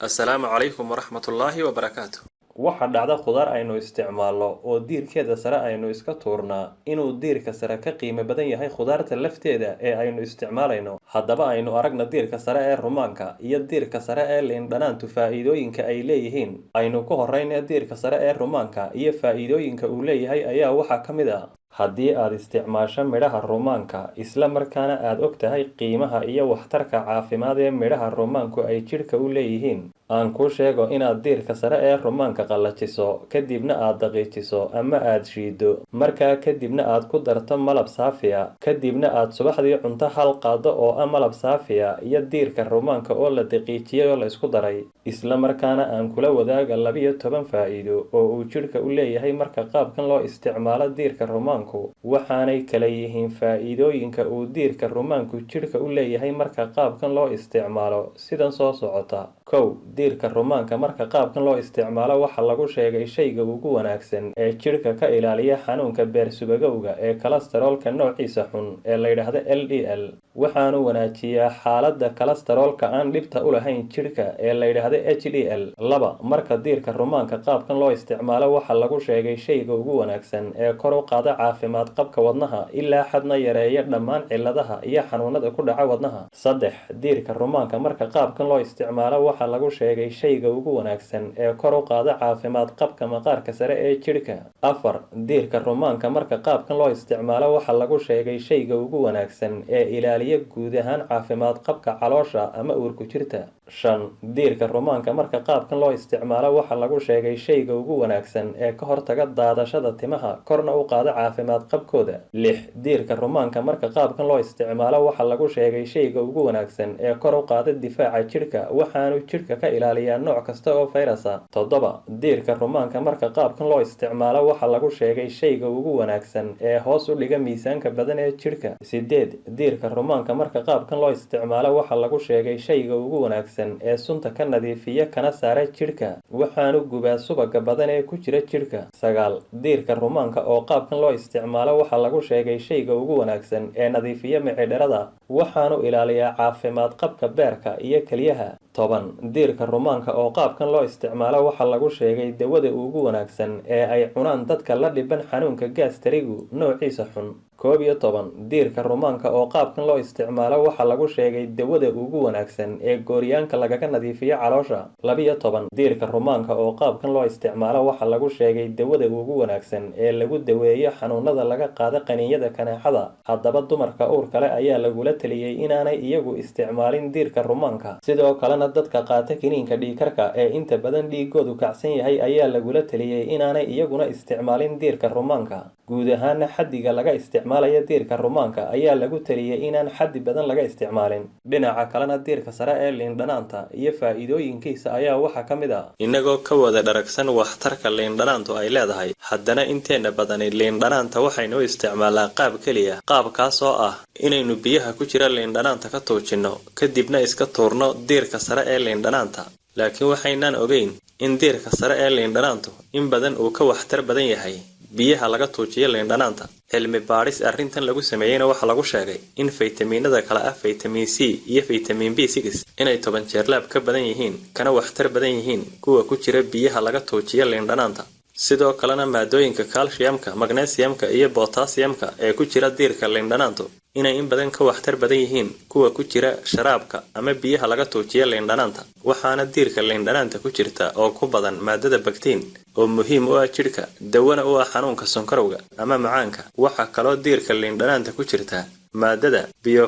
Assalaamu calaykum waraxmatullaahi wabarakaatu. Waxaa dhacda khudaar aynu isticmaalno oo diirkeeda sare aynu iska tuurnaa inuu diirka sare ka qiimo badan yahay khudaarta lafteeda ee aynu isticmaalayno. Haddaba aynu aragna diirka sare ee rumaanka iyo diirka sare ee liindhanaantu faa'iidooyinka ay leeyihiin. Aynu ku horeyne diirka sare ee rumaanka iyo faa'iidooyinka uu leeyahay ayaa waxaa ka mid ah: haddii aad isticmaasho midhaha rumaanka, isla markaana aad og tahay qiimaha iyo waxtarka caafimaad ee midhaha rumaanku ay jidhka u leeyihiin, aan kuu sheego inaad diirka sare ee rumaanka qallajiso, kadibna aad daqiijiso ama aad shiiddo, markaa kadibna aad ku darto malab saafiya, kadibna aad subaxdii cunto hal qaado oo ah malab saafiya iyo diirka rumaanka oo la daqiijiyay oo la isku daray. Isla markaana aan kula wadaaga 12 faa'iido oo uu jidhka u leeyahay marka qaabkan loo isticmaalo diirka rumaanku. Waxaanay kala yihiin faa'iidooyinka uu diirka rumaanku jidhka u leeyahay marka qaabkan loo isticmaalo sidan soo socota: 1, diirka rumaanka marka qaabkan loo isticmaalo waxaa lagu sheegay shayga ugu wanaagsan ee jidhka ka ilaaliya xanuunka beer-subagowga ee kolestaroolka noociisa xun ee la yidhaahdo LDL. Waxaanu wanaajiyaa xaaladda kolestaroolka aan dhibta u lahayn jidhka ee la yidhaahdo HDL. 2, marka diirka rumaanka qaabkan loo isticmaalo waxaa lagu sheegay shayga ugu wanaagsan ee kor u qaada caafimaad qabka wadnaha, ilaa xadna yareeya dhammaan cilladaha iyo xanuunada ku dhaca wadnaha. 3, diirka rumaanka marka qaabkan loo isticmaalo waxaa lagu sheegay shayga ugu wanaagsan ee kor u qaada caafimaad qabka maqaarka sare ee jidhka. 4, diirka rumaanka marka qaabkan loo isticmaalo waxaa lagu sheegay shayga ugu wanaagsan ee ilaaliya guud ahaan caafimaad qabka caloosha ama uurku jirta. 5, diirka rumaanka marka qaabkan loo isticmaalo waxaa lagu sheegay shayga ugu wanaagsan ee ka hortaga daadashada timaha, korna u qaada caafimaad qabkooda. 6, diirka rumaanka marka qaabkan loo isticmaalo waxaa lagu sheegay shayga ugu wanaagsan ee kor u qaada difaaca jidhka, waxaanu jidhka ka ilaaliyaa nooc kasta oo fayras ah. 7, diirka rumaanka marka qaabkan loo isticmaalo waxaa lagu sheegay shayga ugu wanaagsan ee hoos u dhiga miisaanka badan ee jidhka. 8, diirka rumaanka marka qaabkan loo isticmaalo waxaa lagu sheegay shayga ugu wanaagsan ee sunta ka nadiifiya kana saara jidhka, waxaanu gubaa subaga badan ee ku jira jidhka. 9, diirka rumaanka oo qaabkan loo isticmaalo waxaa lagu sheegay shayga ugu wanaagsan ee nadiifiya micidharada, waxaanu ilaaliyaa caafimaad qabka beerka iyo kelyaha. 10, diirka rumaanka oo qaabkan loo isticmaalo waxaa lagu sheegay dawada ugu wanaagsan ee ay cunaan dadka la dhiban xanuunka gaastarigu noociisa xun. 11, diirka rumaanka oo qaabkan loo isticmaalo waxaa lagu sheegay dawada ugu wanaagsan ee gooryaanka lagaga nadiifiyo caloosha. 12, diirka rumaanka oo qaabkan loo isticmaalo waxaa lagu sheegay dawada ugu wanaagsan ee lagu daweeyo xanuunada laga qaado qaniinyada kaneecada. Haddaba dumarka uurka leh ayaa lagula taliyey inaanay iyagu isticmaalin diirka rumaanka. Sidoo kalena dadka qaata kiniinka dhiigkarka ee inta badan dhiigoodu kacsan yahay ayaa lagula taliyey inaanay iyaguna isticmaalin diirka rumaanka. Guud ahaana xaddiga laga isticmaalayo diirka rumaanka ayaa lagu taliyey inaan xaddi badan laga isticmaalin. Dhinaca kalena, diirka sare ee liindhanaanta iyo faa'iidooyinkiisa ayaa waxaa ka mid ah: innagoo ka wada dharagsan waxtarka liindhanaantu ay leedahay, haddana inteena badani liindhanaanta waxaynu u isticmaalnaa qaab keliya, qaabkaas oo ah inaynu biyaha ku jira liindhanaanta ka tuujinno, kadibna iska tuurno diirka sare ee liindhanaanta. Laakiin waxaynaan ogeyn in diirka sare ee liindhanaantu in badan uu ka waxtar badan yahay biyaha laga tuujiyo liindhanaanta. Cilmi baadhis arrintan lagu sameeyeyna waxaa lagu sheegay in faytamiinada kale ah faytamiin C iyo faytamiin B6 inay 10 jeerlaab ka badan yihiin kana waxtar badan yihiin kuwa ku jira biyaha laga tuujiyo liindhanaanta. Sidoo kalena maadooyinka calciumka, magnesiumka iyo potassiumka ee ku jira diirka liindhanaantu inay in badan ka waxtar badan yihiin kuwa ku jira sharaabka ama biyaha laga tuujiyo liindhanaanta. Waxaana diirka liindhanaanta ku jirta oo ku badan maadada pectin oo muhiim u ah jidhka, dawana u ah xanuunka sonkorowga ama macaanka. Waxaa kaloo diirka liindhanaanta ku jirta maadada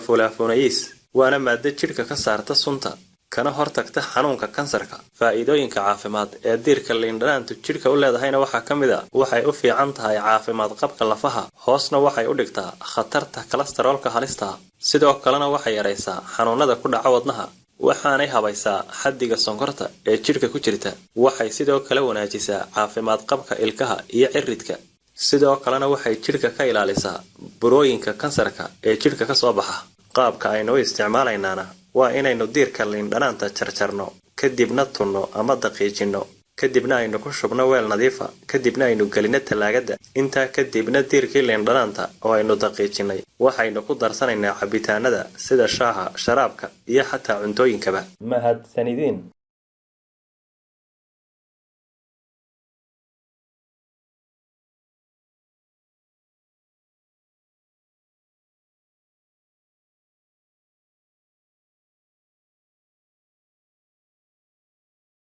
bioflavonoids, waana maado jidhka ka saarta sunta kana hortagta xanuunka kansarka. Faa'iidooyinka caafimaad ee diirka liindhanaantu jidhka u leedahayna waxaa ka mid a: waxay u fiican tahay caafimaad qabka lafaha, hoosna waxay u dhigtaa khatarta kolestaroolka halista. Sidoo kalena waxay yaraysaa xanuunada ku dhaca wadnaha, waxaanay habaysaa xaddiga sonkorta ee jidhka ku jirta. Waxay sidoo kale wanaajisaa caafimaad qabka ilkaha iyo ciridka. Sidoo kalena waxay jidhka ka ilaalisaa burooyinka kansarka ee jidhka ka soo baxa. Qaabka aynu u isticmaalaynaana waa inaynu diirka liindhanaanta jarjarno, kadibna tunno ama daqiijinno, kadibna aynu ku shubno weel nadiifa, kadibna aynu gelino tallaagada. Intaa kadibna diirkii liindhanaanta oo aynu daqiijinay waxaynu ku darsanaynaa cabitaanada sida shaaha, sharaabka iyo xataa cuntooyinkaba. Mahadsanidin.